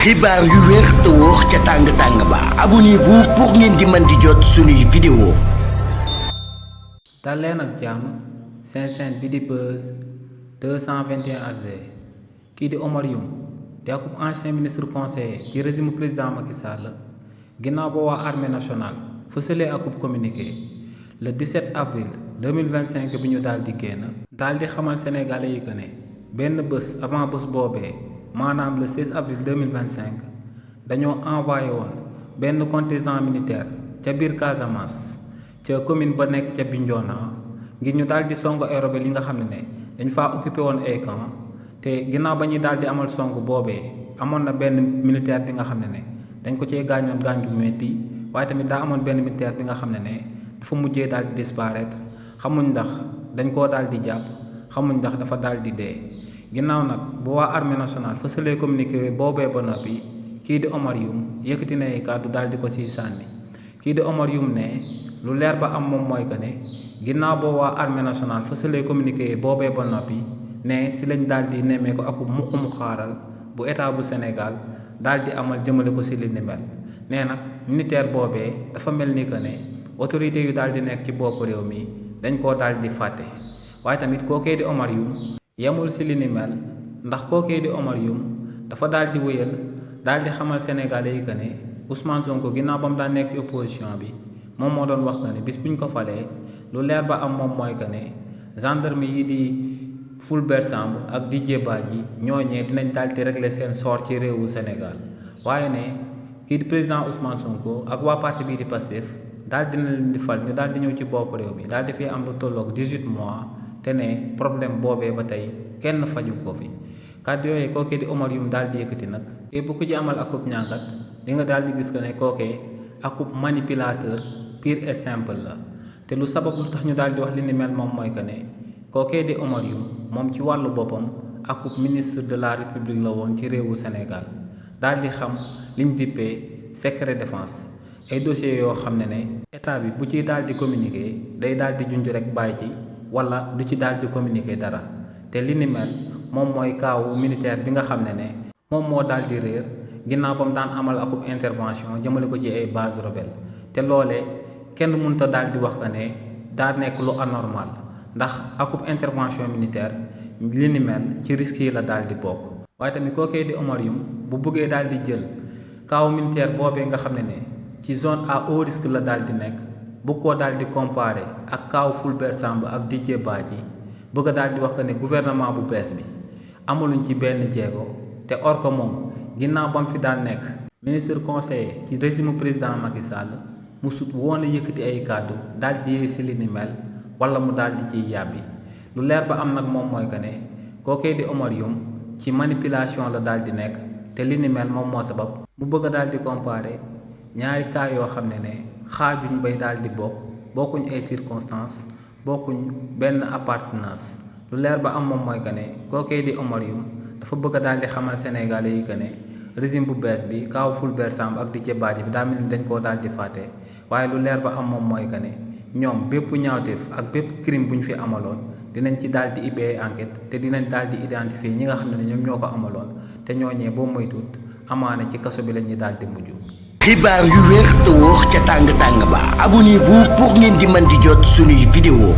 xibaar yu wér te wóor ca tàng ba abonnez-vous pour ngeen di mën di jot suñuy vidéo. dal leen ak jàmm seen chaîne bi di Buzz 221 HD kii di Oumar Youm di akub ancien ministre conseiller ci régime président Macky Sall ginnaaw ba waa armée nationale fësalee akub communiqué le 17 avril 2025 bi ñu daal di génn daal di xamal sénégalais yi que ne benn bés avant bés boobee maanaam le 16 avril 2025 dañoo envoyé woon benn contingent militaire ca biir Casamance ca commune ba nekk ca Bignona ngir ñu daal di song ay rebelle yi nga xam ne dañ faa occupé woon ay camp te ginnaaw ba ñuy daal di amal song boobee amoon na benn militaire bi nga xam ne dañ ko cee gaañoon gaañ bu metti waaye tamit daa amoon benn militaire bi nga xam ne dafa mujjee daal di disparaître xamuñ ndax dañ koo daal di jàpp xamuñ ndax dafa daal di dee. ginnaaw nag bu waa armée nationale fësalee communiqué boobee ba noppi kii di Oumar Youm yëkkati na ay kàddu daal di ko siy sànni kii di Oumar Youm ne lu leer ba am moom mooy que ne ginnaaw boo waa armée nationale fësalee communiqué boobee ba noppi ne si lañ daal di nemmee ko ak mu xaaral bu état bu Sénégal daal di amal jëmale ko si li ni mel nee nag militaire boobee dafa mel ni que ne autorité yu daal di nekk ci bopp réew mi dañ koo daal di fàtte waaye tamit kookee di Oumar Youm yemul si li ni mel ndax kookee di Oumar Youm dafa daal di wéyal daal di xamal sénégalais yi que ne Ousmane Sonko ginnaaw ba mu daan nekk opposition bi moom moo doon wax que ne bis bu ñu ko falee lu leer ba am moom mooy que ne gendarme yi di Fulbert Sambou ak Didier Badji ñooñee dinañ daal di régler seen sort ci réewu Sénégal waaye ne kii di président Ousmane Sonko ak waa parti bii di Pastef daal dina leen di fal ñu daal di ñëw ci bopp réew mi daal di fi am lu tolloog 18 mois. te ne problème boobee ba tey kenn faju ko fi kàddu yooyu kookee di Oumar Youm daal di yëkkati nag et bu ko ci amal akub ñàngat di nga daal di gis que ne kookee akub manipulateur pur et simple la te lu sabab lu tax ñu daal di wax li ni mel moom mooy que ne kookee di Oumar Youm moom ci wàllu boppam akub ministre de la république la woon ci réewu Sénégal daal di xam liñ dippee secret défense ay dossiers yoo xam ne état bi bu ciy daal di communiquer day daal di junj rek bàyyi ci wala du ci daal di communiquer dara te li ni mel moom mooy kaawu militaire bi nga xam ne moom moo daal di réer ginnaaw ba mu daan amal akub intervention jëmale ko ci ay base rebelle te loolee kenn mënut a daal di wax que ne daa nekk lu anormal ndax akub intervention militaire li ni mel ci risques yi la daal di bokk. waaye tamit kookee di Oumar Youm bu bëggee daal di jël kaawu militaire boobee nga xam ne ci zone à haut risque la daal di nekk. bu ko daal di comparé ak kaaw Fulbert Sambou ak Didier Badji bëgg a daal di wax que ne gouvernement bu bees bi amuluñ ci benn jéego te or que moom ginnaaw ba mu fi daan nekk ministre conseiller ci régime président Macky Sall mu sut woon a yëkkati ay kàddu daal di yee si li ni mel wala mu daal di ciy yàbbi lu leer ba am nag moom mooy que ne kookee di Oumar Youm ci manipulation la daal di nekk te li ni mel moom moo sabab mu bëgg a daal di comparé ñaari cas yoo xam ne xaajuñ bay daal di bokkuñ ay circonstances bokkuñ benn appartenance lu leer ba am moom mooy que ne kookee di Oumar Youm dafa bëgg a daal di xamal sénégalais yi que ne régime bu bees bi kaaw Fulbert Sambou ak Didier Badji bi daa mel ni dañ koo daal di fàtte waaye lu leer ba am moom mooy que ne ñoom bépp ñaawteef ak bépp crime bu ñu fi amaloon dinañ ci daal di ibbee enquête te dinañ daal di identifier ñi nga xam ne ñoom ñoo ko amaloon te ñooñee boo moytuut amaana ci kaso bi la ñuy daal di mujj. xibaar yu wér te wóor ca tàng ba abonnez-vous pour ngeen di mën di jot suñuy vidéo.